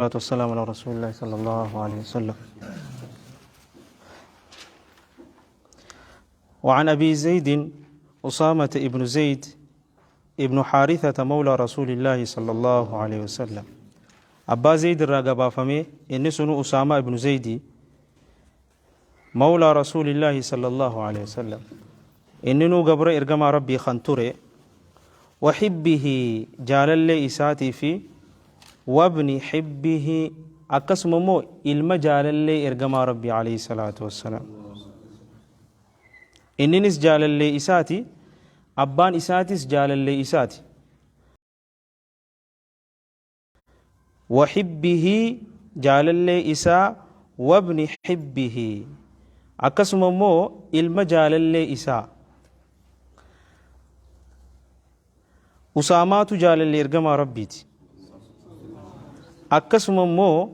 والصلاة والسلام على رسول الله صلى الله عليه وسلم. وعن أبي زيد أسامة ابن زيد ابن حارثة مولى رسول الله صلى الله عليه وسلم. أبا زيد الرقبة فمي إن سنو أسامة ابن زيد مولى رسول الله صلى الله عليه وسلم، إنه قبر إرقما ربي خنتوري وحبه جال لي إساتي في وابن حبه أكسم مو المجال اللي إرقما ربي عليه الصلاة والسلام. إننس جال اللي إساتي أبان إساتيس جال اللي إساتي وحبه جال اللي إسا وابن حبه أكسم مو المجال اللي إسا أسامات جال اللي إرقما ربيتي akkasuma immoo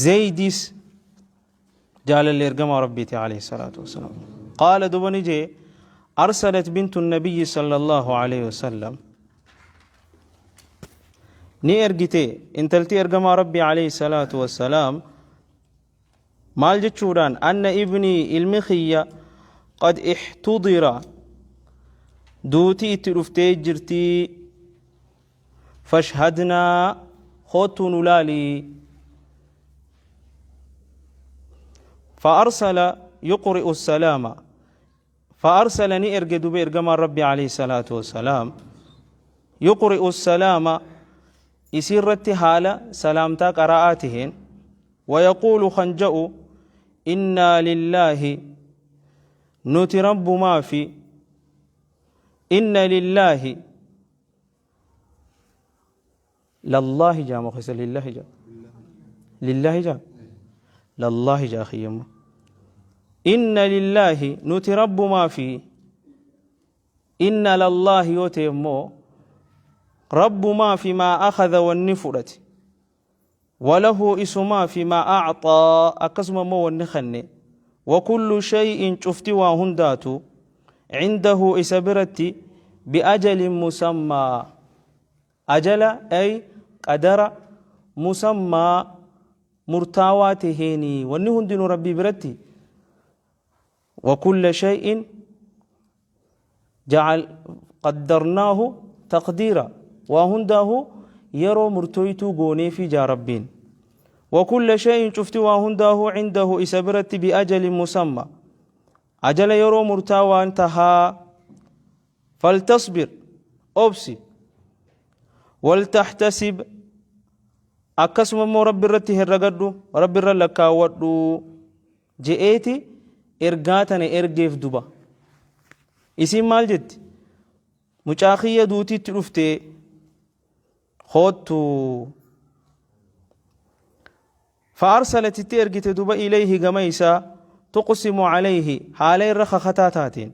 zaydis jaalalli ergamaa rabbiiti alayhi salaatu wassalaam. Qaala duba ni jee: arsalat bintu nabiyyi sala allahu alayhi wasallam, ni ergite intalti ergamaa rabbii alayhi salaatu wassalaam. Maal jechuudhaan? Anna ibnii, ilmi kiyya, qad ixtudira, duuti itti dhuftee jirtii, fashhadnaa, koottuu nu laalii. فأرسل يقرئ السلام، فأرسل ني إرجع دبي إرجما ربي عليه الصلاة والسلام يقرئ السلام، يسيرت حالة سلامتا قراءاتهن، ويقول خنجأ: إنا لله، نتي رب ما في، إن لله، لله جاء مخيس، لله جاء، لله جاء، لله جاء خيما، إن لله، نتي رب ما في، إن لله يوتيمو رب ما في ما أخذ والنفرت، وله اسما فيما أعطى، أكسم مو والنخن، وكل شيء شفت وهنداتو عنده إسبرتي بأجل مسمى، أجل أي قدر، مسمى مرتاواتهيني، والنهندن ربي برتي، وكل شيء جعل قدرناه تقديرا، وهنده يرو مرتويتو غوني في جاربين، وكل شيء شفت وهنده عنده إسبرت بأجل مسمى، أجل يرو مرتاوى انتهى، فلتصبر، أبسي، ولتحتسب، akkasuma immoo rabbi irratti herragadhu, rabbi irra lakkaawwadhu je'eeti ergaa tana ergeef. Duba isiin maal jetti? Mucaa kiyya duutiitti dhufte, koottu. فأرسلت itti ergite duba إليه gama isaa تقسم عليه haala irra kakataa taateen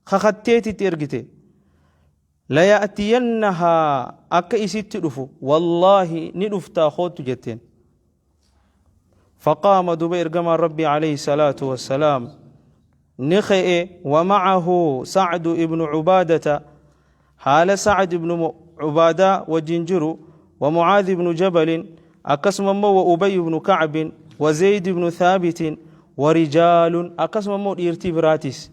kakatteeti itti ergite ليأتينها akka isitti dhufu, wallaahi ni dhuftaa, koottu jetteen. فقام duba ergamaan ربي عليه الصلاة والسلام نخئ ومعه سعد ابن عبادة، حال سعد بن عبادة وجنجر، ومعاذ بن جبل أكسم، وأبي بن كعب وزيد بن ثابت ورجال، أكسم إرتي براتس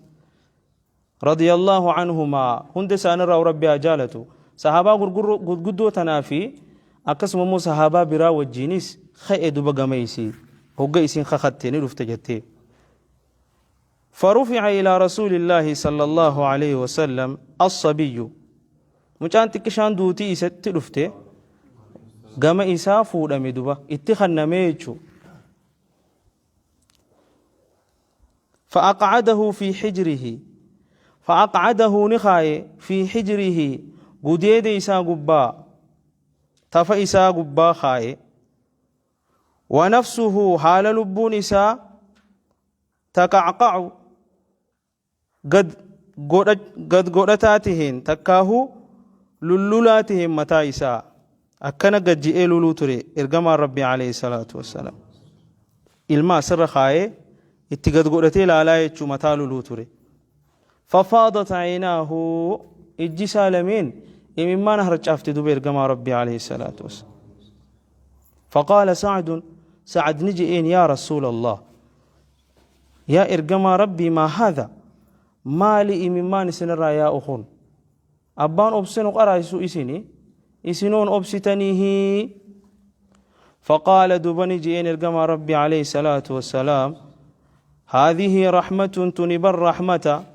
رضي الله عنهما، هند سان ربي أجالته صحابة غرغدو تنافي، أكسم مو صحابة برا وجينيس خئ دبا غميسي هوغا إسين خختني رفت جتي. فرفع إلى رسول الله صلى الله عليه وسلم الصبي، mucaan xiqqishaan duutii isatti dhufte gama isaa fuudhame, duba itti kannamee jechuu. فأقعده في حجره، فأقعده نخاي في حجره، قديد إسا قبا تفا إسا قبا خاي، ونفسه حال لبون إسا تقعقع قد قد قدتاتهن تكاهو lullulaatihim mataa isaa akkana gad ji'ee luluu ture. Ergamaan rabbii alayhi salaatu wassalaam ilma asirra kaayee itti gad godhatee laalaa jechuu mataa luluu ture. ففاضت عيناه, ijji isaa lameen imimmaan harcaafte duba ergamaa rabbii alayhi salaatu wassalaam. Faqaala Sa'dun, Sa'ad ni je'een, yaa Rasuulallah, yaa ergamaa Rabbii, maa haadha, maali imimmaan isinirraa yaa'u kun? Abbaan obse nu qaraasisu isini, isinoon obsitaniihi? Faqaala, duuba ni je'een ergamaa Rabbii alayhi salaatu wassalaam, haadhihi rahmatun, tuni bar rahmata,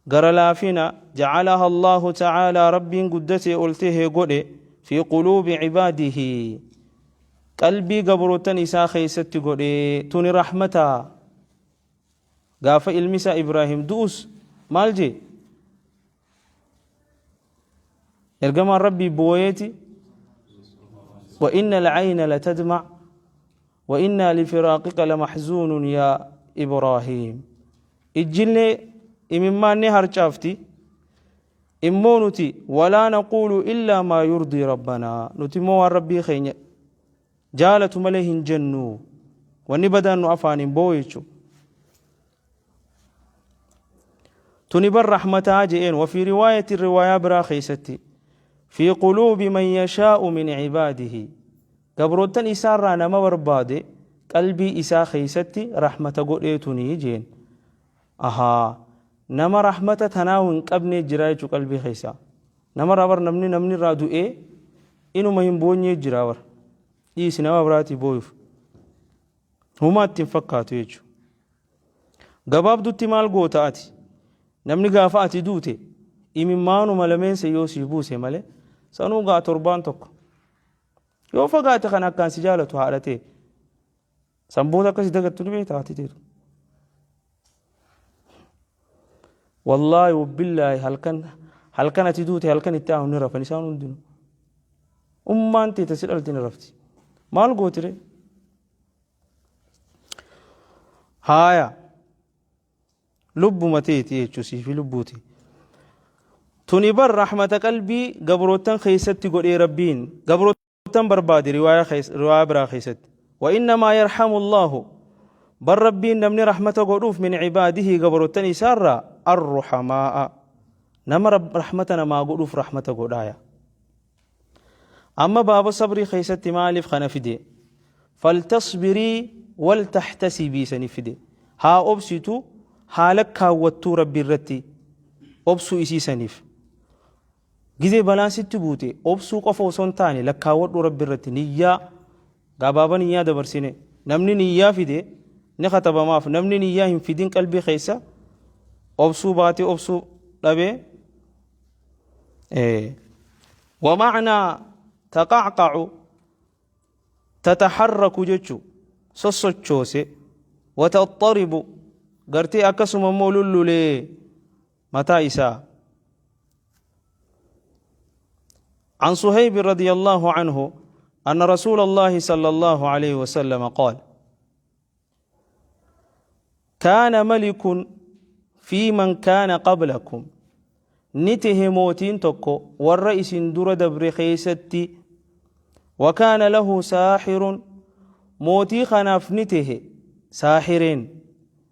gara laafina, jacalaha Allaahu ta'aalaa, Rabbiin guddatee ol tahe godhe, fi quluubi cibaadihi, qalbii gabroottan isaa keeysatti godhe. Tuni rahmata. Gaafa ilmi isaa Ibraahim du'us maal jee ergamaan Rabbii? Booyeeti, wa inna alcayna latadmac wa innaa lifiraaqika lamaxzuunun yaa Ibraahiim. Ijjillee imimmaan ni harcaafti, immoo nuti walaa naquulu illaa maa yurdii rabbanaa, nuti immoo waan Rabbii keenya jaalatu malee hin jennu, wanni badaan nu afaan hin boo'u jechuudha. Tuni bar rahmataa je'een. Wafii riwaayati, riwaayaa biraa keessatti, fi quluubi man yashaa'u min cibaadihi, gabroottan isaarraa nama barbaade qalbii isaa keessatti rahmata godhee tuni jeen. Ahaa, nama rahmata tanaa hin qabnee jira jechuu qalbii keessaa. Namarraa bar namni irraa du'ee inuma hin boonyee jira bar. Dhiisi nama biraatii booyuuf. Humaa itti hin fakkaatu jechuudha. Gabaabdutti maal goota ati? Namni gaafa ati duute imimmaanuma lameensa yoo sii buuse malee, sanuu gaa torbaan tokko. Yoo fagaate kan akkaan si jaalatu haadha ta'e. San booda akkasi dagattu ni beekta haati teetu. Wallaahi wabbillaahi, halkan halkan ati duute halkan itti aanu ni rafan isaan hundinuu. Ummaan teeta si dhalti ni rafti. Maal gootire? Haaya, lubbuma teeti jechuu siifi lubbuuti. Tuni bar rahmata qalbii gabroottan keessatti godhee Rabbiin gabroottan barbaade. Riwaayaa biraa keessatti, wa innamaa yarhamu Allaahu, bar Rabbiin namni rahmata godhuuf, min cibaadihi, gabroottan isaarraa, arruhamaa'a, nama rahmata namaa godhuuf rahmata godhaaya. Amma baaba sabrii keessatti maaliif kana fide? Faltasbirii waltahtasibii sani fide. Haa obsitu, haa lakkaawwattuu Rabbi irratti obsuu isii saniif. Gizee balaan sitti buute obsuu qofa osoo hin taane lakkaawwadhu Rabbi irratti niyyaa gabaaba niyyaa dabarsine. Namni niyyaa fide ni katabamaaf, namni niyyaa hin fidin qalbii keessa obsuu baatee obsuu dhabee. ومعنى تقعقع تتحرك jechu, sossochoose, وتضطرب, gartee akkasuma immoo lullulee mataa isaa. عن صهيب رضي الله عنه أن رسول الله صلى الله عليه وسلم قال: كان ملك في من كان قبلكم، ni tahe mootiin tokko warra isin dura dabre keessatti, وكان له ساحر، mootii kanaaf ni tahe saahireen,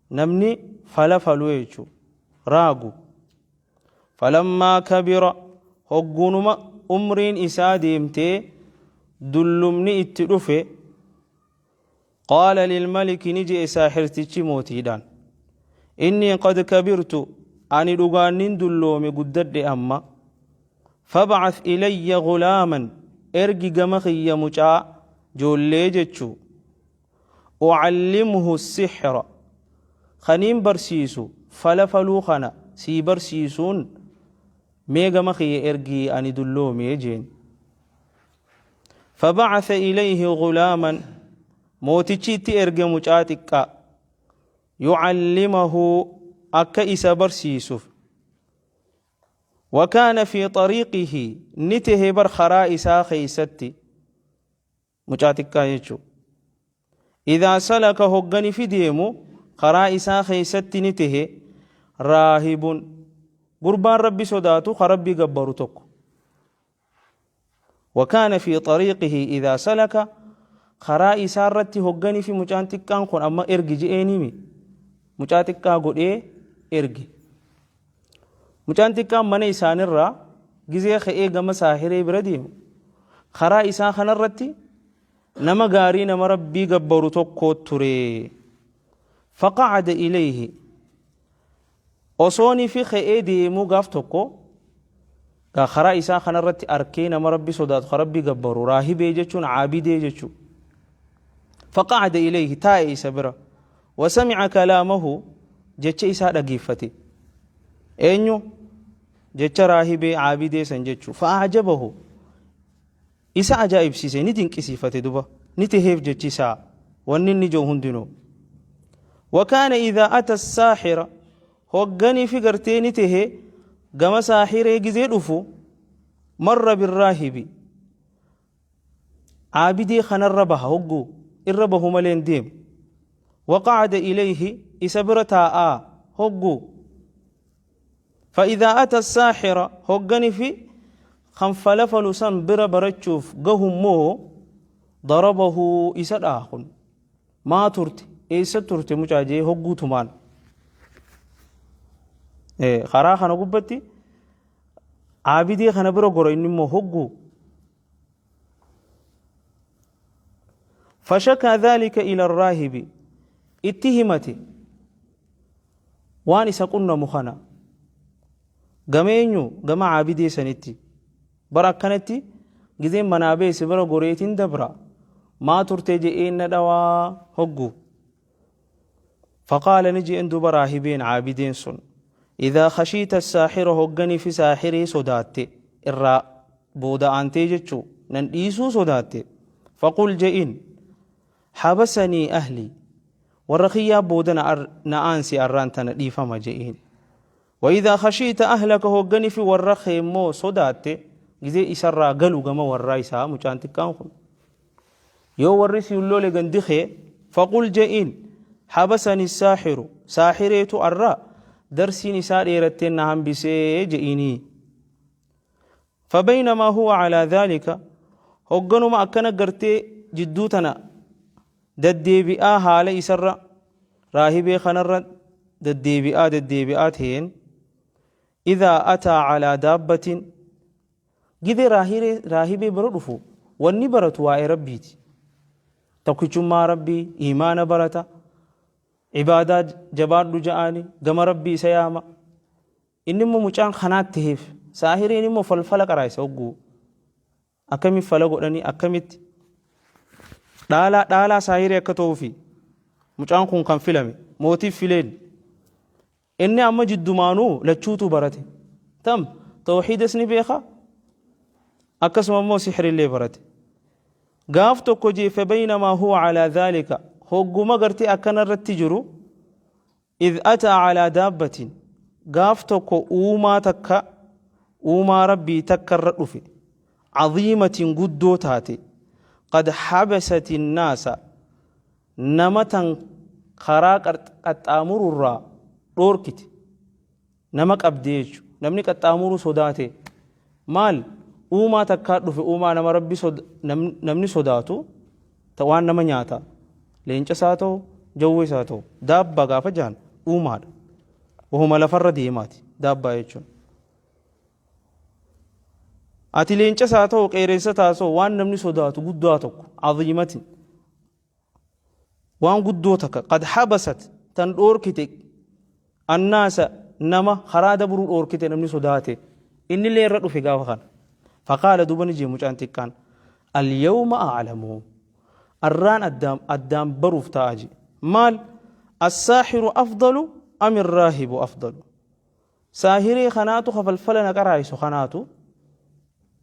namni fala falu jechu, raagu. فلما كبر، hoggunuma umriin isaa deemtee dullumni itti dhufe, قال للملك، ni je'e saaxirtichi mootiidhaan, إني قد كبرت، ani dhugaannin dulloome, guddadhe amma, فابعث إلي غلاما، ergi gama kiyya mucaa joollee jechuu, أعلمه السحر، kaniin barsiisu fala faluu kana sii barsiisuun, mee gama kiyya ergii, ani dulloome jeen. فبعث إليه غلاما، mootichi itti erge mucaa xiqqaa, يعلمه، akka isa barsiisuuf. وكان في طريقه، ni tahe bar karaa isaa keeysatti mucaa xiqqaa jechuu, إذا سلك، hoggani fi deemu karaa isaa keeysatti ni tahe, راهب، gurbaan Rabbi sodaatu ka Rabbi gabbaru tokko. وكان في طريقه إذا سلك، karaa isaa irratti hogganii fi mucaan xiqqaan kun amma ergi je'eenimi mucaa xiqqaa godhee ergi. Mucaan xiqqaan mana isaanirraa gizee ka'ee gama saahiree bira deemu karaa isaa kanarratti Nama gaarii nama Rabbii gabbaru tokko ture. Faqacada ilayhi, osoonii fi ka'ee deemuu gaaf tokko gaa karaa isaa kanarratti arkee nama Rabbi sodaatu ka Rabbii gabbaru, raahibee jechuun caabidee jechuu. Faqacada ilayhi, taa'e isa bira. Wasamica kalaamahu, jecha isaa dhageeffate. Eenyu? Jecha raahibee caabidee san jechuu. Fa'ajabahu, isa ajaa'ibsiise, ni dinqisiifate duba, ni taheef jechi isaa, wanni inni jiru hundinuu. Wakaana idhaa ata saaxira, hogganii fi gartee ni tahe gama saaxiree gizee dhufu, marra birraahibi, caabidee kanarra baha, hogguu irra bahu malee hin deemu. Waqacada ilayhi, isa bira taa'aa hogguu. فإذا أتى الساحر، hoggani fi kan falafalu san bira barachuuf gahummoo, ضربه, isa dhaha. Kun maa turte, eessa turte mucaa jee hogguu tumaan. Karaa kana gubbatti caabidee kana bira gora, inni immoo hogguu. فشكى ذلك إلى الراهب, itti himate waan isa qunnamu kana. Gama eenyu? Gama caabidee sanitti. Bara akkanatti gizeen manaa beese bira goreetiin dabra, maa turte je'een na dhawaa hoggu. فقال, نجي duba raahibeen caabideen sun: إذا خشيت الساحر, hogganii fi saaxirii sodaatte, irraa booda aantee jechuu, nan dhiisuu sodaatte, فقل, je'in: حبسني أهلي, warra kiyyaa booda na aansi, arraan tana dhiifama je'in. وإذا خشيت أهلك, hogganii fi warra keemmoo sodaatte, gizee isarraa galu gama warraa isaa mucaan xiqqaan kun, yoo warri si lole gandi kee, فقل, je'in: حبسني الساحر, saaxireetu arra darsiin isaa dheeratteen na hambisee je'inii. فبينما هو على ذلك, hogganuma akkana gartee jidduu tana deddeebi'aa, haala isarra raahibee kanarra deddeebi'aa deddeebi'aa ta'een, إذا أتى على دابة, gidee raahibee bira dhufu, wanni baratu waa'ee Rabbiiti, tokkichummaa Rabbii, iimaana barata, ibaadaa jabaadhu ja'aani, gama Rabbii isa yaama. Inni immoo mucaan kanaatti taheef, saahiriin immoo falfala qaraa isa hogguu, akkamitti fala godhanii, akkamitti dhaalaa dhaalaa saahirii akka ta'uufi mucaan kun kan filame, mootiif fileen. Inni amma jiddumaanuu lachuutu barate, tam tawxiidas ni beeka, akkasuma immoo sixrillee barate. Gaaf tokko jee, فبينما هو على ذلك, hogguma gartee akkana irratti jiru, إذ أتى على دابة, gaaf tokko uumaa takka, uumaa Rabbii takka irra dhufe, عظيمة, guddoo taate, قد حبست الناس, nama tan karaa qaxxaamururraa dhoorkite, nama qabdee jechu, namni qaxxaamuruu sodaate. Maal uumaa takkaa dhufe? Uumaa nama Rabbi namni sodaatu, waan nama nyaata, leenca isaa ta'u, jawwee isaa ta'u. Daabbaa gaafa jahan uumaadha, wahuma lafarra deemaati daabbaa jechuun. Ati leenca isaa ta'u, qeerrensa taasoo, waan namni sodaatu guddaa tokko, عظيمة, waan guddoo takka, قد حبست, tan dhoorkite, الناس, nama karaa dabruu dhoorkite, namni sodaate. Innillee irra dhufe gaafa kana. فقال, duba ni jee mucaan xiqqaan: اليوم أعلم, arraan addaan baruuf ta'a je, maal? الساحر أفضل أم الراهب أفضل? Saahiree kanaatu kafalfala na qaraayisu kanaatu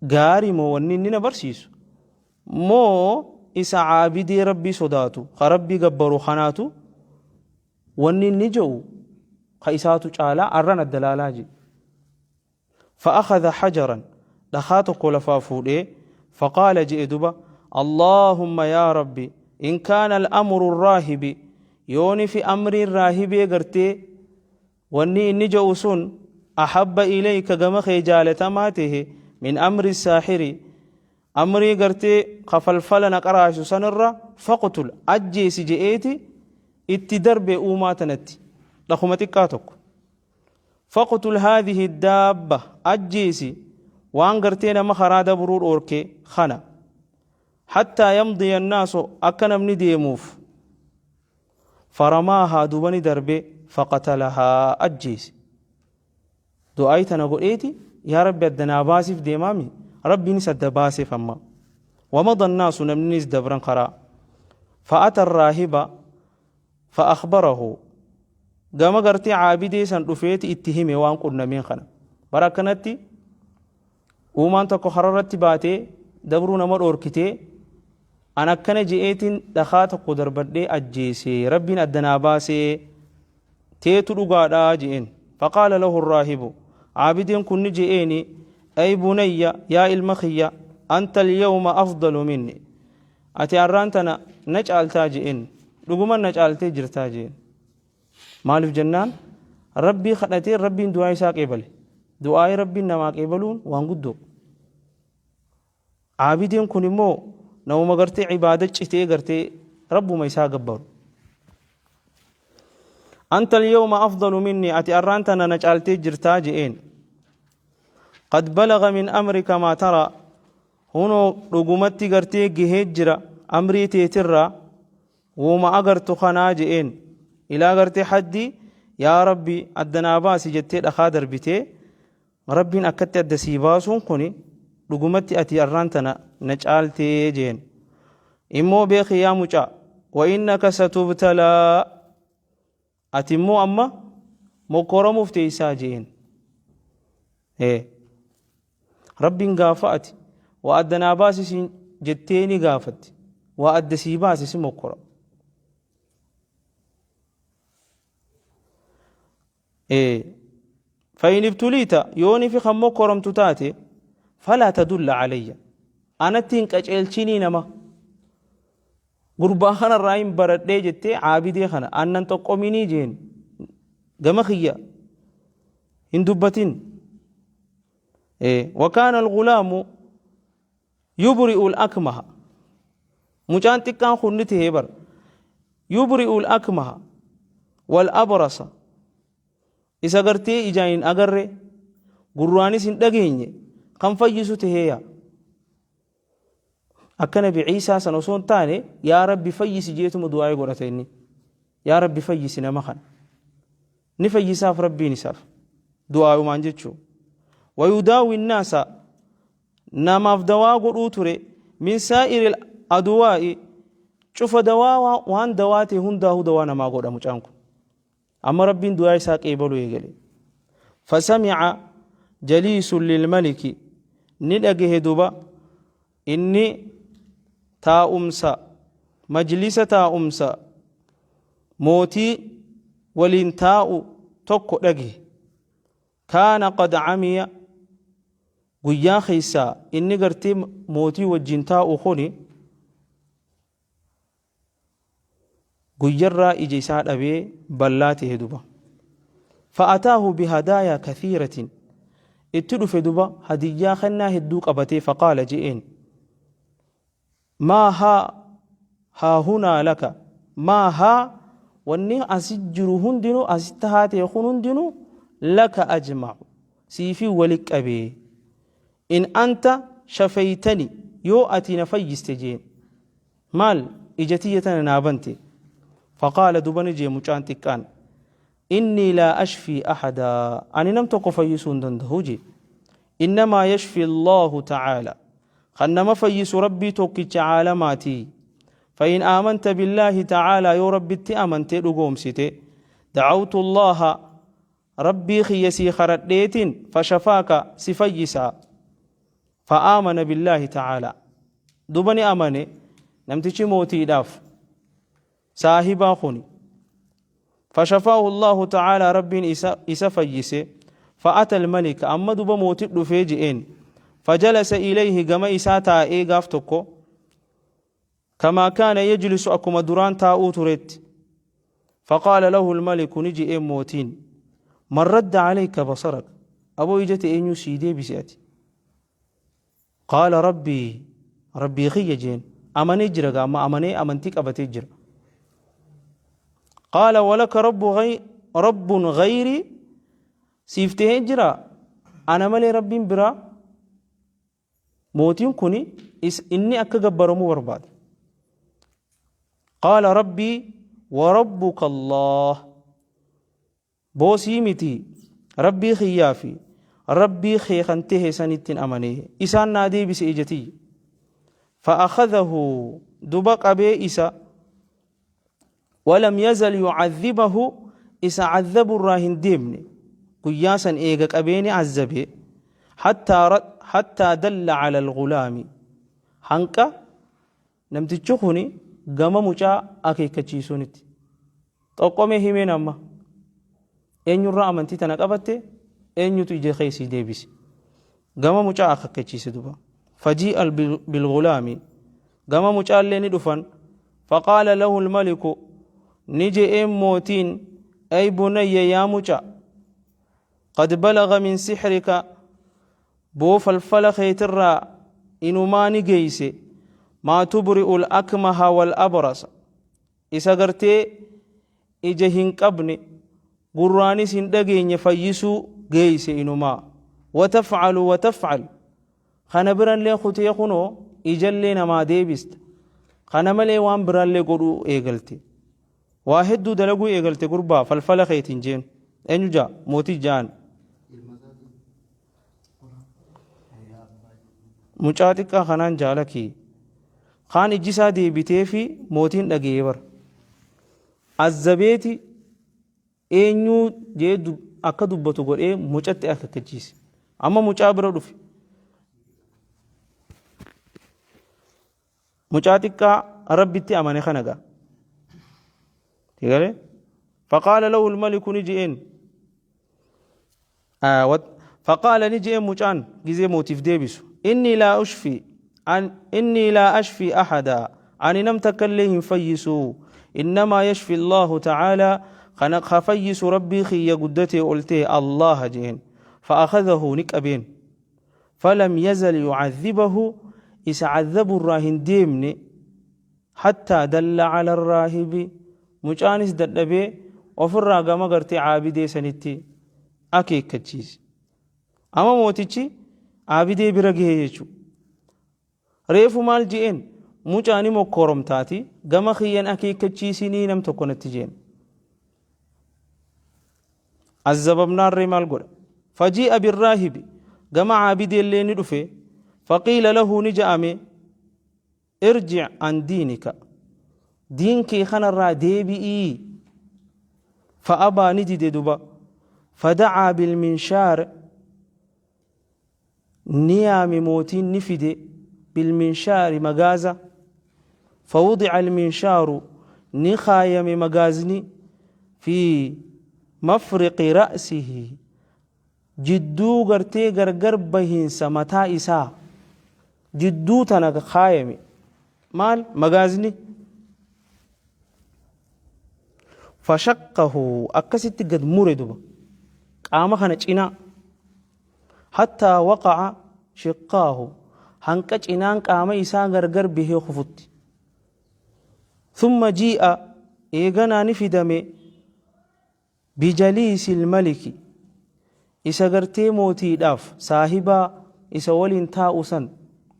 gaarii moo, wanni inni na barsiisu moo, isa caabidee Rabbii sodaatu ka Rabbii gabbaru kanaatu, wanni inni jedhu ka isaatu caalaa, arran adda laalaa je. فأخذ حجرا, dhakaa tokko lafaa fuudhee, فقال, je'e duba: اللهم يا ربي، إن كان الأمر الراهب, yooni fi amriin raahibee gartee wanni inni jedhu sun, أحب إليك, gama kee jaalatamaa tahe, من أمر الساحر, amrii gartee kafalfala na qaraasu sanirra, فاقتل, ajjeesi je'eeti itti darbe uumaa tanatti dhakuma xiqqaa tokko. فاقتل هذه الدابة, ajjeesi waan gartee nama karaa dabruu dhoorke kana. Hattaa yamdiya annaasu akka namni deemuuf. Faramaahaa duuba ni darbe faqatalahaa ajjeese. Du'aayii tana godheeti yaa Rabbi adda naa baasiif deemaami Rabbiinis adda baaseef amma. Wamada annaasu namninis dabran karaa. Fa'ata raahiba fa'akhbarahu gama gartee caabidee san dhufeeti itti hime waan qunnameen kana. Bara akkanatti uumaan tokko kararratti baatee dabruu nama dhoorkitee an akkana je'eetiin dhakaa tokko darbadhee ajjeese Rabbiin adda naa baasee teetu dhugaadha je'een. Faqaala lahu raahibu caabideen kun ni je'eeni ay bunayya yaa ilma kiyya anta alyawma afdalu minni ati arraan tana na caaltaa je'een dhuguman na caaltee jirtaa je'een. Maaliif jennaan Rabbii kadhatee Rabbiin du'aa isaa qeebale. Du'aa'ii Rabbiin namaa qeebaluun waan guddoo. Aabidiin kun immoo namuma gartee ibaada citee gartee Rabbuma isaa gabbaru. Anta al-yawma afdalu minni ati arraan tana na caaltee jirtaa je'een. Qad balaga min amrika maa tara hunoo dhugumatti gartee gahee jira amrii teetirraa Woma agartu kanaa je'een. Ilaa gartee haddii yaa Rabbi adda naa baasi jettee dhakaa darbitee Rabbiin akkatti adda sii baasuun kuni dhugumatti ati arraan tana na caaltee jeen. Immoo beeki yaa mucaa wa innaka satubtalaa ati immoo amma mokkoramuuf teessaa jeen. Ee. Rabbiin gaafa ati waa adda naa baasi siin jettee ni gaafatti. Waa adda sii baase si mokkora. Ee. Fa'in ibtuliita yooni fi kan mokkoramtu taate falaa tadulla calayya. Anatti hin qaceelchinii nama. Gurbaa kanarraa hin baradhee jettee caabidee kana annan xoqqominii jeen gama kiyya hin dubbatin. Wakaana algulaamu yubri'u al-akmaha mucaan xiqqaan kun ni tahee bar yubri'u al-akmaha wal abrasa isa gartee ijaan hin agarre gurraanis hin dhageenye kan fayyisu tahee yaa. Akka nabi Ciisaa san osoo hin taane yaa Rabbi fayyisi jeetuma du'aa'ii godhata inni. Yaa Rabbi fayyisi nama kana. Ni fayyisaaf Rabbiin isaaf. Du'aa'umaan jechuu. Wayudaawwi naasa namaaf dawaa godhuu ture min saa'iril aduwaa'i cufa dawaa waan dawaa ta'e hundaa'uu dawaa namaa godha mucaan kun. Amma Rabbiin du'aa isaa qeebaluu eegale. Fasami'a jaliisun lilmaliki ni dhagahe duba inni taa'umsa majlisa taa'umsa mootii waliin taa'u tokko dhagahe. Kaana qad camiya guyyaa keessaa inni gartee mootii wajjin taa'u kuni Guyyarraa ija isaa dhabee ballaa ta'e duba. Fa'ataahu bihadaayaa kathiiratin. Itti dhufe duba hadiyyaa kennaa hedduu qabatee faqaala je'een. Maa haa haa hunaa laka maa haa wanni asi jiru hundinuu asitti haa ta'e kun hundinuu laka ajma'u siifii wali qabee. In anta shafaytani yoo ati na fayyiste jeen. Maal ija tiyya tana naa bante? Faqaala duba ni jee mucaan xiqqaan innii laa ashfii ahadaa ani nam tokko fayyisuu hin dandahu jee. Innamaa yashfi Allaahu ta'aala kan nama fayyisu Rabbii tokkicha aalamaatii. Fa'in aamanta billaahi ta'aalaa yoo Rabbitti amantee dhugoomsite da'awtu Allaaha Rabbii kiyya sii karadheetiin fashafaaka si fayyisaa. Fa'aamana billaahi ta'aalaa. Duuba ni amane namtichi mootiidhaaf saahibaa kuni. Fashafaahu Allaahu ta'aalaa Rabbiin isa fayyise. Fa'ata almalika amma duuba mootii dhufee je'een. Fajalasa ilayhi gama isaa taa'ee gaaf tokko. Kamaa kaana yajlisu akkuma duraan taa'uu turetti. Faqaala lahu almaliku ni je'een mootiin. Man radda alayka basarak aboo ija ta'e eenyuu sii deebise ati. Qaala rabbii rabbii kiyya jeen amanee jira gaa amma amanee amantii qabatee jira. Qaala walaka rabbun ghayrii siif ta'ee jira ana malee rabbiin biraa. Mootiin kun inni akka gabbaramuu barbaada. Qaala rabbii wa rabbuka Allah. Boosii miti rabbii kiyyaa fi rabbii kee kan tehe sanittin amane isaan naa deebise ija tiyya. Fa'akhadhahu duba qabee isa walam yazal yu'adhibahu isa cadhaburraa hin deemne guyyaa san eega qabee ni azzabe hattaa dalla cala algulaami hanqa Namtichi kuni gama mucaa akeekkachiisuunitti. Xoqqomee himeen amma. Eenyurraa amantii tana qabatte eenyutu ija kee sii deebise. Gama mucaa akakkachiise duba. Fajii'a bilgulaami. Gama mucaallee ni dhufan. Faqaala lahu almaliku ni je'een mootiin ay bunayya yaa mucaa qad balaga min sixrika Boo falfala keetirraa inumaa ni geeyse maa tubri'ul akmaha wal abrasa isa gartee ija hin qabne gurraanis hin dhageenye fayyisuu geeyse inumaa watafcalu watafcal kana birallee kutee kunoo ijallee namaa deebista kana malee waan biraallee godhuu eegalte waa hedduu dalaguu eegalte gurbaa falfala keetiin jeen eenyu jaa mootii jaan Mucaa xiqqaa kanaan jaalaki. Kaan ijji isaa deebitee fi mootiin dhaga'ee bara. Azzabeeti eenyuu jee akka dubbatu godhee mucatti akeekkachiise. Amma mucaa bira dhufe. Mucaa xiqqaa Rabbitti amane kana gaa. Tigalee? Faqaala lahu almaliku ni je'een. Faqaala ni je'een mucaan gizee mootiif deebisu. Inni laa ushfi inni laa ashfi ahada ani nam takka illee hin fayyisu. Innamaa yashfi Allahu ta'aalaa kana ka fayyisu Rabbii kiyya guddatee ol ta'e Allaha je'een. Fa'akhadahu ni qabeen. Falam yazal yu'adhibahu isa cadhaburraa hin deemne hattaa dalla cala raahibi mucaanis dadhabee ofirraa gama gartee caabidee sanitti akeekkachiise. Amma mootichi caabidee bira gahe jechuudha. Reefu maal je'een mucaa ni mokkoromtaati gama kiyyan akeekkachiisinii nam tokko natti je'en. Azzabamnaarree maal godha? Fajii'a birraahibi gama caabideellee ni dhufe faqiila lahu ni ja'ame irjic an diinika diin kee kanarraa deebi'ii fa'abaa ni dide duba fadacaa bilminshaar ni yaame mootiin ni fide bilminshaari magaaza fawudica alminshaaru ni kaayame magaazni fi mafriqi ra'sihi jidduu gartee gargar bahinsa mataa isaa jidduu tana kaayame maal magaazni fashaqqahu akkasitti gad mure duba qaama kana cinaa Hattaa waqa'a shiqqaahu hanqa cinaan qaama isaa gargar bahee kufutti. Thumma jii'a eeganaa ni fidame bijaliisil maliki isa gartee mootiidhaaf saahibaa isa waliin taa'u san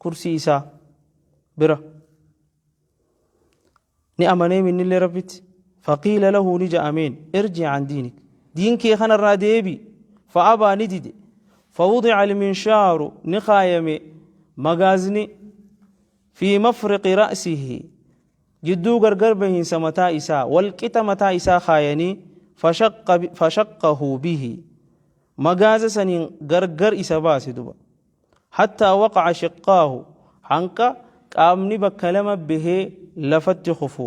kursii isaa bira. Ni amanee minnillee Rabbitti. Faqiila lahu ni ja'ameen irji an diinik. Diin kee kanarraa deebi. Fa'abaa ni dide. Fawudica alminshaaru ni kaayame magaazni fi mafriqi ra'sihi jidduu gargar bahiinsa mataa isaa walqixa mataa isaa kaayanii fashaqqahu bihi magaaza saniin gargar isa baase duba. Hattaa waqa'a shiqqaahu hanqa qaamni bakka lama bahee lafatti kufu.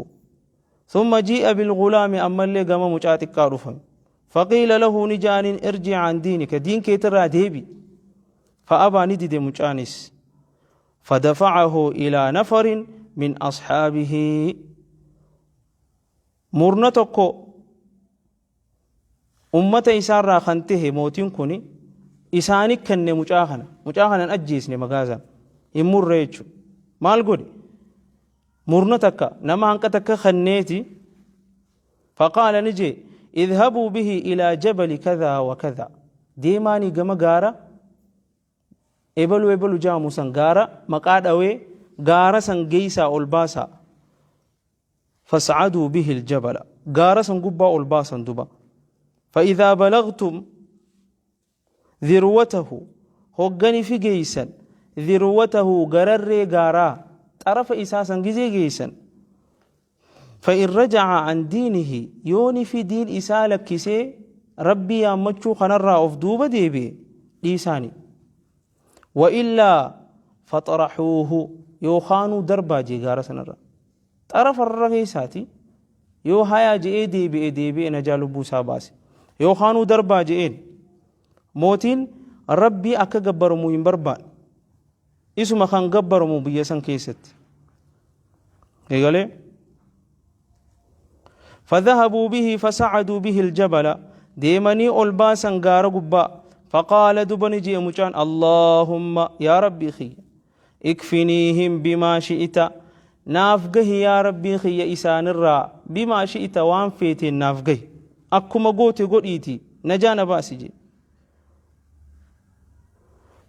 Thumma jii'a bilghulaami ammallee gama mucaa xiqqaa dhufan. Faqiila lahu ni ja'aniin irji an diinika diin keetirraa deebi. Fa'abaa ni dide mucaanis. Fadafa'ahu ilaa nafarin min ashaabihi. Murna tokko Ummata isaarraa kan tahe mootiin kuni isaani kenne mucaa kana. Mucaa kana hin ajjeesne magaazaan. Hin murre jechuudha. Maal godhe? Murna takka nama hanqa takka kenneeti faqaala ni jee idhabuu bihi ilaa jabali kadhaa wa kadhaa. Deemaanii gama gaara Ebalu ebalu jaamu san gaara maqaa dhawee gaara san geeysaa ol baasaa. Fas'aduu bihi aljabala gaara san gubbaa ol baasan duba. Fa'idhaa balagtum dhirwatahu hoggani fi geeysan dhirwatahu gararree gaaraa xarafa isaa san gizee geeysan. Fa'in raja'a an diinihi yooni fi diin isaa lakkisee Rabbii yaammachuu kanarraa of duuba deebi'e dhiisaani. Wa illaa faxraxuuhu yookaanuu darbaa jee gaara sanarra. Xarafarra keessaati yoo hayaa je'ee deebi'e deebi'e najaa lubbuu isaa baase. Yookaanuu darbaa je'een mootiin Rabbii akka gabbaramu hin barbaanne. Isuma kan gabbaramu biyya san keessatti. Eegalee. فذهبوا به فصعدوا به الجبل ديمني ol baasan gaara gubbaa. فقال دبني جي مچان اللهم يا ربي خي اكفنيهم بما شئت naaf gahi yaa Rabbii kiyya isaanirraa بما شئت waan feeteen naaf gahi akkuma goote godhiiti najaa na baasi jee.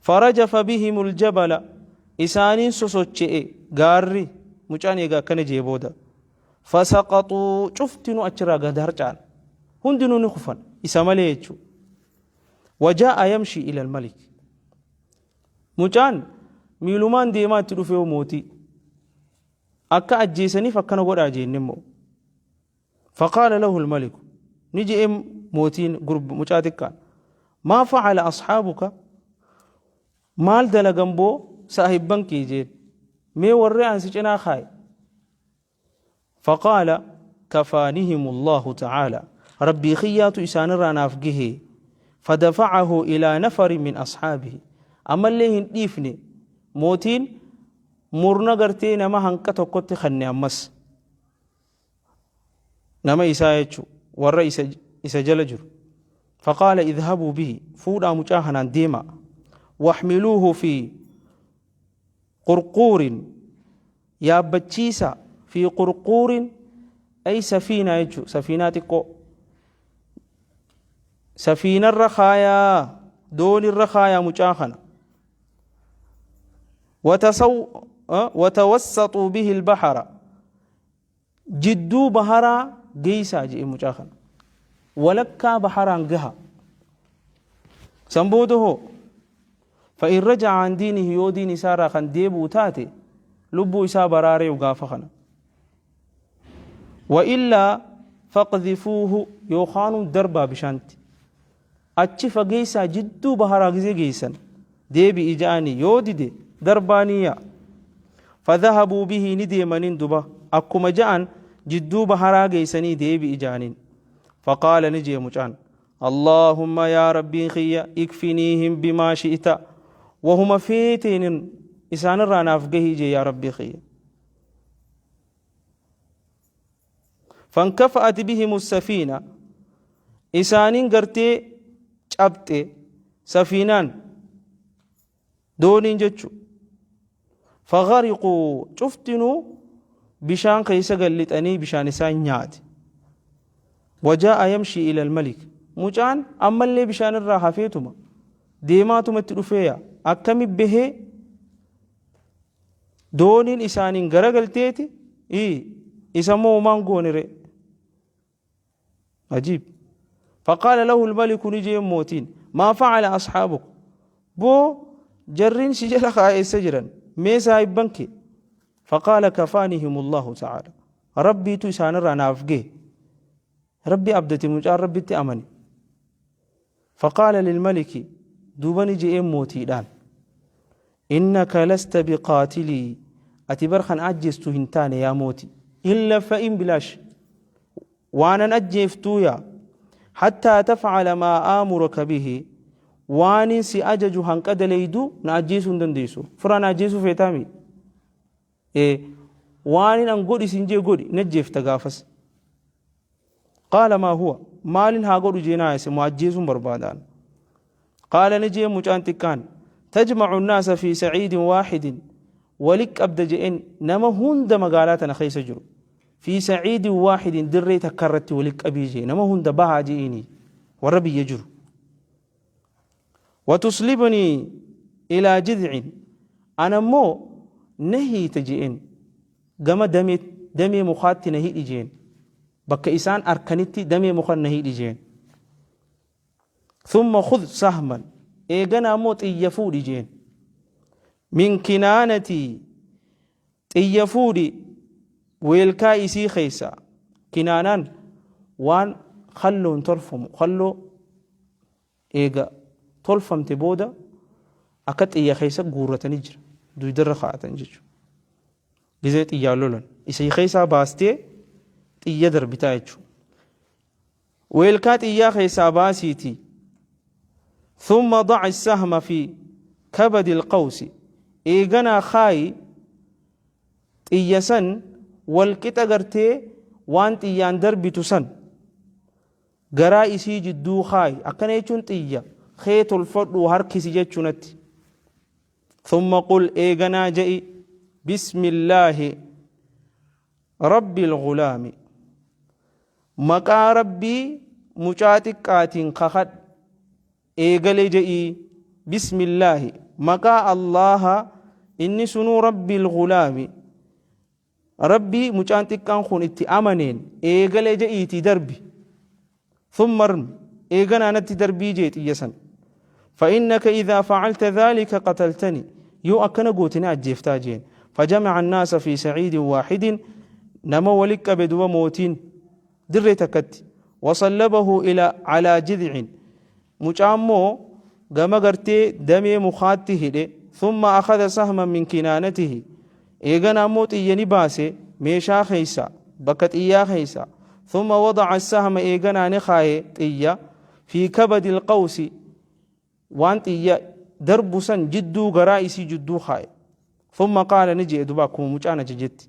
فرجف بهم الجبل isaaniin sosoche'e gaarri mucaan eega akkana jee booda. فسقطوا cuftinuu achirraa gad harca'an hundinuu ni kufan isa malee jechuu. وجاء يمشي إلى الملك mucaan miilumaan deemaa itti dhufee mootii akka ajjeesaniif akkana godhaa jenne immoo. فقال له الملك ni je'e mootiin mucaa xiqqaan ما فعل أصحابك maal dalagan boo saahibban kee jeen mee warri an si cinaa kaaye. فقال كفانهم الله تعالى Rabbii kiyyaatu isaanirraa naaf gahe. فدفعه إلى نفر من أصحابه ammallee hin dhiifne mootiin murna gartee nama hanqa tokkotti kanne ammas nama isaa jechuu warra isa jala jiru. فقال اذهبوا به fuudhaa mucaa kanaan deema واحملوه في قرقور yaabbachiisa في قرقور ay سفينة jechuu safiinaa xiqqoo safiinarra kaayaa doonirra kaayaa mucaa kana. وتوسطوا به البحر jidduu baharaa geeysaa jedhe mucaa kana walakkaa baharaan gaha. San booda hoo فإن رجع عن دينه yoo diin isaarraa kan deebi'u taate lubbuu isaa baraaree gaafa kana. وإلا فاقذفوه yookaanuu darbaa bishaanti achi fageessaa jidduu baharaa gizee geessan deebi'i ja'anii yoo dide darbaaniya. فذهبوا به ni deemaniin duba akkuma ja'an jidduu baharaa geessanii deebi'i ja'aniin. فقال ni jee mucaan اللهم يا ربي خيا اكفنيهم بما شئت wahuma feeteen isaanirraa naaf gahii jee yaa Rabbii kiyya. فانكفأت بهم السفينة isaaniin gartee cabxe safiinaan dooniin jechu. فغرقوا cuftinuu bishaan keessa gallixanii bishaan isaan nyaate. وجاء يمشي إلى الملك mucaan ammallee bishaan irraa hafeetuma deemaatumatti dhufeeya akkami bahee dooniin isaaniin garagalteeti isa moo maan goonire ajiib. فقال له الملك ni jeen mootiin ما فعل أصحابك boo jarriin si jala kaa'eessa jiran mee saahibban kee. فقال كفانهم الله تعالى Rabbiitu isaanirraa naaf gahe Rabbi abdate mucaan Rabbitti amane. فقال للملك duuba ni je'een mootiidhaan إنك لست بقاتلي ati bar kan ajjeestu hin taane yaa mooti hin laffa'in bilaash waanan ajjeeftuu yaa حتى تفعل ما آمرك به waanin si ajaju hanqa daleeydu na ajjeesuu hin dandeessu fura na ajjeesuu feetaami waanin an godhi sin jee godhi na ajjeefta gaafas. قال ما هو maalin haa godhu jeenaa ise mu ajjeesuun barbaadaan. قال ni jee mucaan xiqqaan تجمع الناس في صعيد واحد wali qabda je'een nama hunda magaalaa tana keessa jiru في صعيد واحد dirree takka irratti wali qabii jee nama hunda bahaa je'eenii warra biyya jiru. وتصلبني Ilaa jidcin ana immoo na hiita je'een gama damee damee mukaatti na hidhi je'een bakka isaan arkanitti damee mukan na hidhi je'een. Thumma khudh sahman eeganaa immoo xiyya fuudhi je'een. Min kinaanatii xiyya fuudhi weelkaa isii keessa kinaanaan waan kalloon tolfamu kalloo eega tolfamte booda akka xiyya keessa guurratanii jira duydarra kaa'atan jechuudha. Gizee xiyyaan lolan isii keessaa baastee xiyya darbitaa jechuudha. Weelkaa xiyyaa keessaa baasiitii thumma daci sahma fi kabadi alqawsi eeganaa kaayi xiyya san walqixa gartee waan xiyyaan darbitu san garaa isii jidduu kaayi akkana jechuun xiyya kee tolfadhu harkisi jechuu natti thumma qul eeganaa je'i bismillaahi rabbil gulaami maqaa rabbii mucaa xiqqaatiin kakadh eegale je'ii bismillaahi maqaa allaaha inni sunuu rabbil gulaami Rabbii mucaan xiqqaan kun itti amaneen eegale je'iitii darbi. Thumma armi eeganaa natti darbii jee xiyya san. Fa'innaka idhaa facalta dhaalika qataltani yoo akkana goote na ajjeeftaa jeen. Fajamaca annaasa fi saciidin waaxidin nama wali qabe duba mootiin dirree takkatti. Wasallabahu ila calaa jidcin mucaan moo gama gartee damee mukaatti hidhe thumma akhadha sahman min kinaanatihi eegana ammoo xiyya ni baase meeshaa keessa bakka xiyyaa keessa thumma wadaca sahma eeganaa ni kaaye xiyya fi kabadi alqawsi waan xiyya darbu san jidduu garaa isii jidduu kaaye thumma qaala ni je'e duba akkuma mucaan ajajetti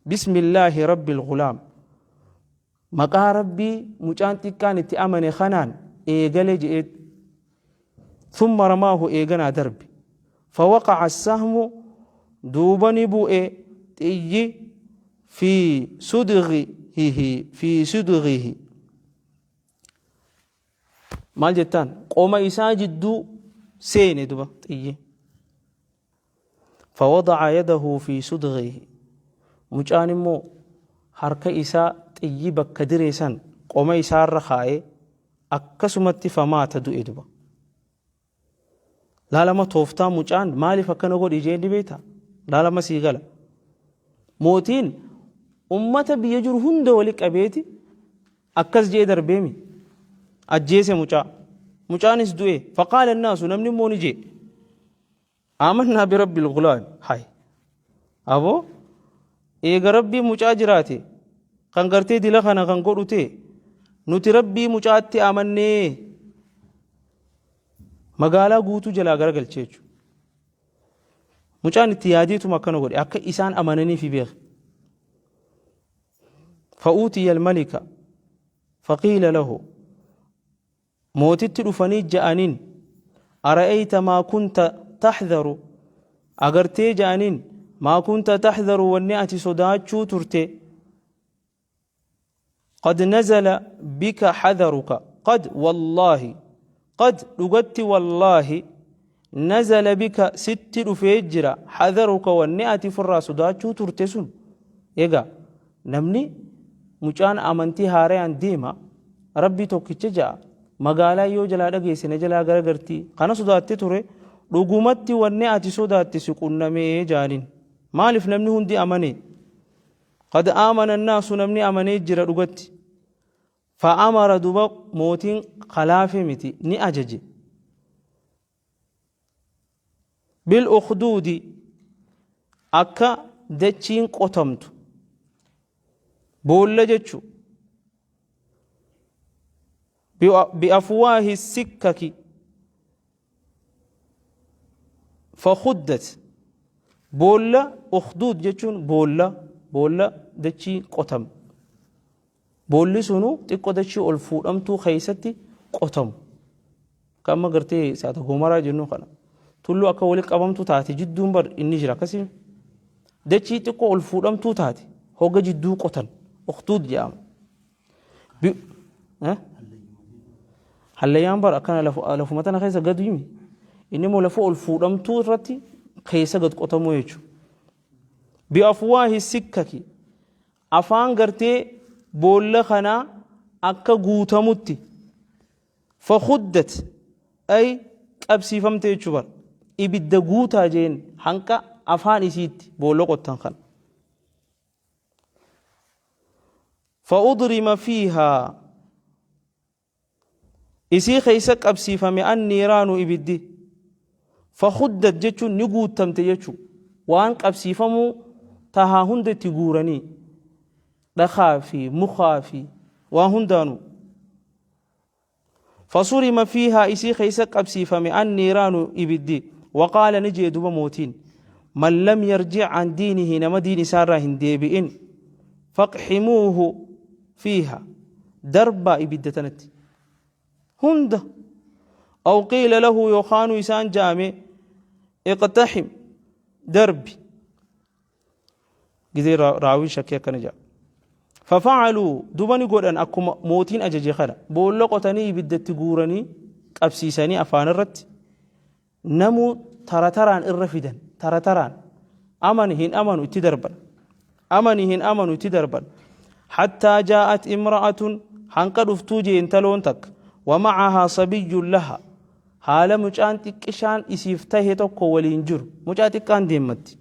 bismillaahi rabbil gulaam Maqaa Rabbii mucaan xiqqaan itti amane kanaan eegale je'eet thumma ramaahu eeganaa darbe fawaqaca assahmu duuba ni bu'e xiyyi fi sudghihi fi sudghihi maal jettaan qoma isaa jidduu seene duba xiyyi Fawada'a yadahu fi sudghihi Mucaan immoo harka isaa xiyyi bakka dire san qoma isaarra kaa'ee akkasumatti famaata du'e duba. Laalama tooftaa mucaan maaliif akkana godhi jeen ni beektaa? Laalama sii gala. Mootiin ummata biyya jiru hunda wali qabeeti akkas jee darbeemi. Ajjeese mucaa. Mucaanis du'e. Faqaala naasu namni immoo ni jee. Aamannaa birabbil gulaam hay aboo eega rabbii mucaa jiraate kan gartee dila kana kan godhu ta'e nuti rabbii mucaatti amannee magaalaa guutuu jalaa garagalche jechuudha. Mucaan itti yaadeetuma akkana godhe akka isaan amananiif beeka. Fa'uutiya almalika faqiila lahu Mootitti dhufanii ja'aniin, Ara'ayta maa kunta taxdaru, agartee ja'aniin, maa kunta taxdaru wanni ati sodaachuu turte, qad nazala bika xadaruka, qad wallaahi, qad dhugatti wallaahi, nazala bika sitti dhufee jira, xadaruka wanni ati ofirraa sodaachuu turte sun. Egaa Namni mucaan amantii haarayaan deema Rabbii tokkicha ja'a magaalaa yoo jalaa dhageesse na jalaa garagarti kana sodaatte ture dhugumatti wanni ati sodaatte si qunnamee jaaniin maaliif namni hundi amane qad aamana annaasu namni amanee jira dhugatti fa'amara duba mootiin kalaafe miti ni ajaje bil ukhduudi akka dachiin qotamtu boolla jechu biafwaahi sikkaki fakhuddat boolla ukhduud jechuun boolla boolla dachii qotamu Boolli sunu xiqqo dachii ol fuudhamtuu keessatti qotamu. Akka amma gartee saata goomaraa jennu kana. Tulluu akka wali qabamtu taate jidduun bar inni jira akkasii. Dachii xiqqoo ol fuudhamtuu taate hoga jidduu qotan uktuud jedhama. Hallayyaan bar akkana lafuma tana keessa gadu himi. Inni immoo lafa ol fuudhamtuu irratti keessa gad qotamuu jechuudha. Bi'afwaahi sikkaki afaan gartee boolla kanaa akka guutamutti fakhuddat ay qabsiifamte jechuu bara. Ibidda guutaa jeen hanqa afaan isiitti boolla qottan kana. Fa'udrima fiihaa isii keessa qabsiifame anniiraanu ibiddi fakhuddat jechuun ni guuttamte jechuu waan qabsiifamuu tahaa hunda itti guuranii dhakaa fi mukaa fi waan hundaanuu fasurima fiihaa isii keessa qabsiifame anniiraanu ibiddi waqaala ni jee duba mootiin man lam yarjic an diinihi nama diin isaarraa hin deebi'in faqximuuhu fiiha darbaa ibidda tanatti hunda aw qiila lahu yookaanu isaan ja'ame iqtaxim darbi gizee raawwiin shakkii akkana ja'a fafacaluu duba ni godhan akkuma mootiin ajaje kana boolla qotanii ibiddatti guuranii qabsiisanii afaan irratti Namuu tara taraan irra fidan tara taraan amani hin amanu itti darban amani hin amanu itti darban hattaa jaa'at imra'atun hanqa dhuftuu jee intaloon takka wamacahaa sabiyyun laha haala mucaan xiqqishaan isiif tahe tokko waliin jiru mucaa xiqqaan deemmatti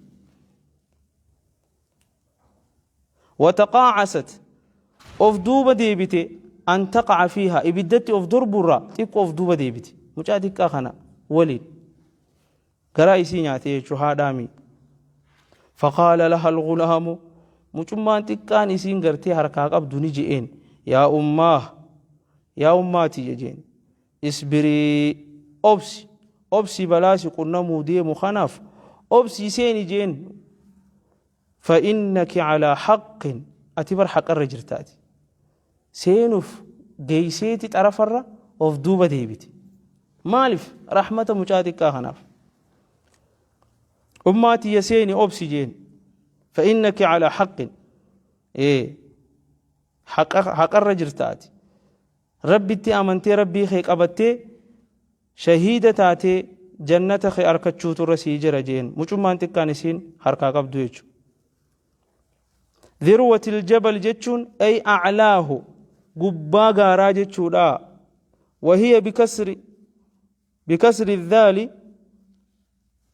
Wataqaacasat of duuba deebite an taqaca fiihaa ibiddatti of dorburraa xiqqoo of duuba deebite mucaa xiqqaa kana waliin garaa isii nyaate jechuu haadhaami faqaala laha algulaamu mucummaan xiqqaan isiin gartee harkaa qabdu ni je'een yaa ummaah yaa ummaati jejeen isbirii obsi obsi balaa si qunnamuu deemu kanaaf obsii seeni jeen fa'innaki calaa haqqin ati bar haqarra jirta ati seenuuf geeyseeti xarafarra of duuba deebite maaliif rahmata mucaa xiqqaa kanaaf ummaa tiyya seeni obsi jeen fa'innaki calaa haqqin ee haqarra jirta ati Rabbitti amantee Rabbii kee qabattee shahiida taatee jannata kee arkachuutu irra sii jira jeen mucummaan xiqqaan isiin harkaa qabdu jechu. Dhirwatil jabal jechuun ay a'laahu gubbaa gaaraa jechuudha. Wahiya bikasri dhaali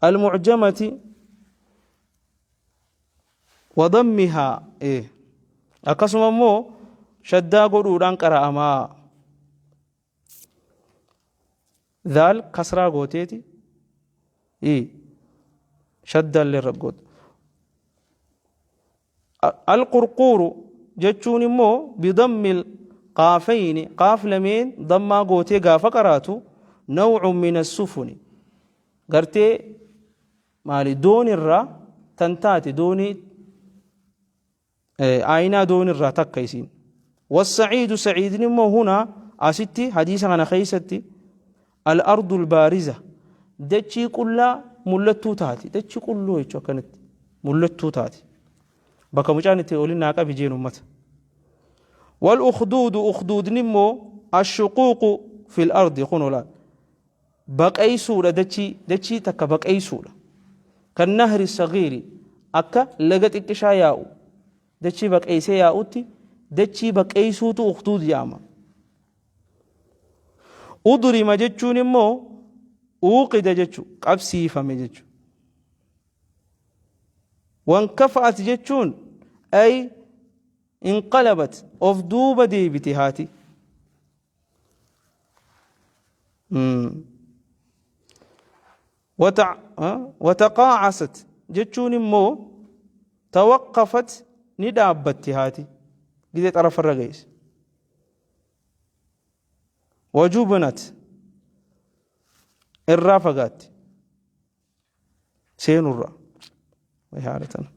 almucjamati wadammihaa akkasuma immoo shaddaa godhuudhaan qara'amaa dhaal kasraa gooteeti shaddaa illee irra goota alqurquuru jechuun immoo bidammil qaafayni qaaf lameen dammaa gootee gaafa qaraatu nawcu min assufuni gartee maali doonirraa tan taate doonii aayinaa doonirraa takka isiin wasaciidu saciidni immoo hunaa asitti hadiisa kana keessatti al-ardu al-baariza dachii qullaa mul'attuu taate dachii qulloo jechuu akkanatti mul'attuu taate bakka mucaan itti olin naa qabi jeen ummata wal ukhduudu ukhduudni immoo ashuquuqu fil ardi kun olaal baqaysuudha dachii dachii takka baqaysuudha kan nahri sagiiri akka laga xiqqishaa yaa'u dachii baqaysee yaa'utti dachii baqaysuutu uktuud jedhama udrima jechuun immoo uuqida jechu qabsiifame jechu wankafa'at jechuun ay inqalabat of duuba deebite haati Wataqaacasat jechuun immoo tawaqqafat ni dhaabbatti haati gizee xarafarra geesse. Wajubnat irraa fagaatti seenurraa way haala tana.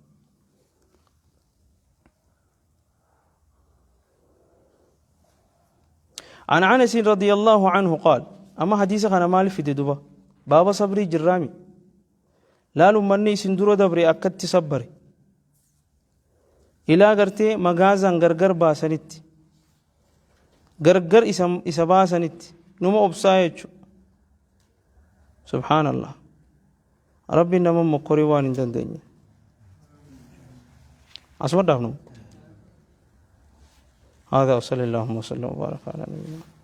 عن أنس رضي الله عنه قال أما حديث أنا مال في دبا بابا صبري جرامي لا لمني سندورو دبري أكدت صبري إلى غرتي مغازا غرغر باسنت غرغر إسا باسنت نما أبسا يجو Subhaanallah. Rabbiin nama mokkoree waan hin dandeenye. Asuma dhaabnu. هذا وصلى اللهم وسلم وبارك على نبينا.